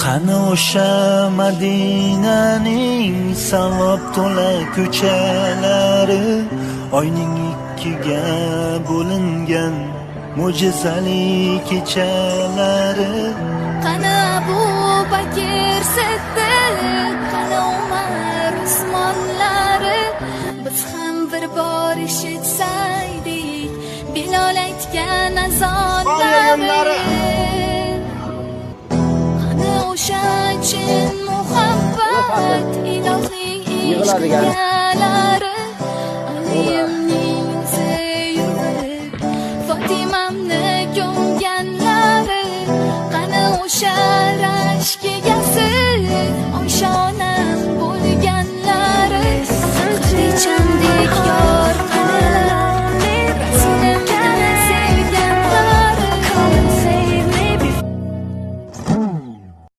Qani o'sha Madinaning savob to'la ko'chalari, oyning ikkiga bo'lingan mo'jizali kechalari. Qani Abu Bakr Siddiq, qani Umar Usmonlari, biz ham bir bor eshitsaydik Bilol aytgan azonlari. Qani o'sha chin muhabbat, ilohning ishqiyalari, Alimning o'zi yurib Fotimamni ko'mganlari. Qani o'sha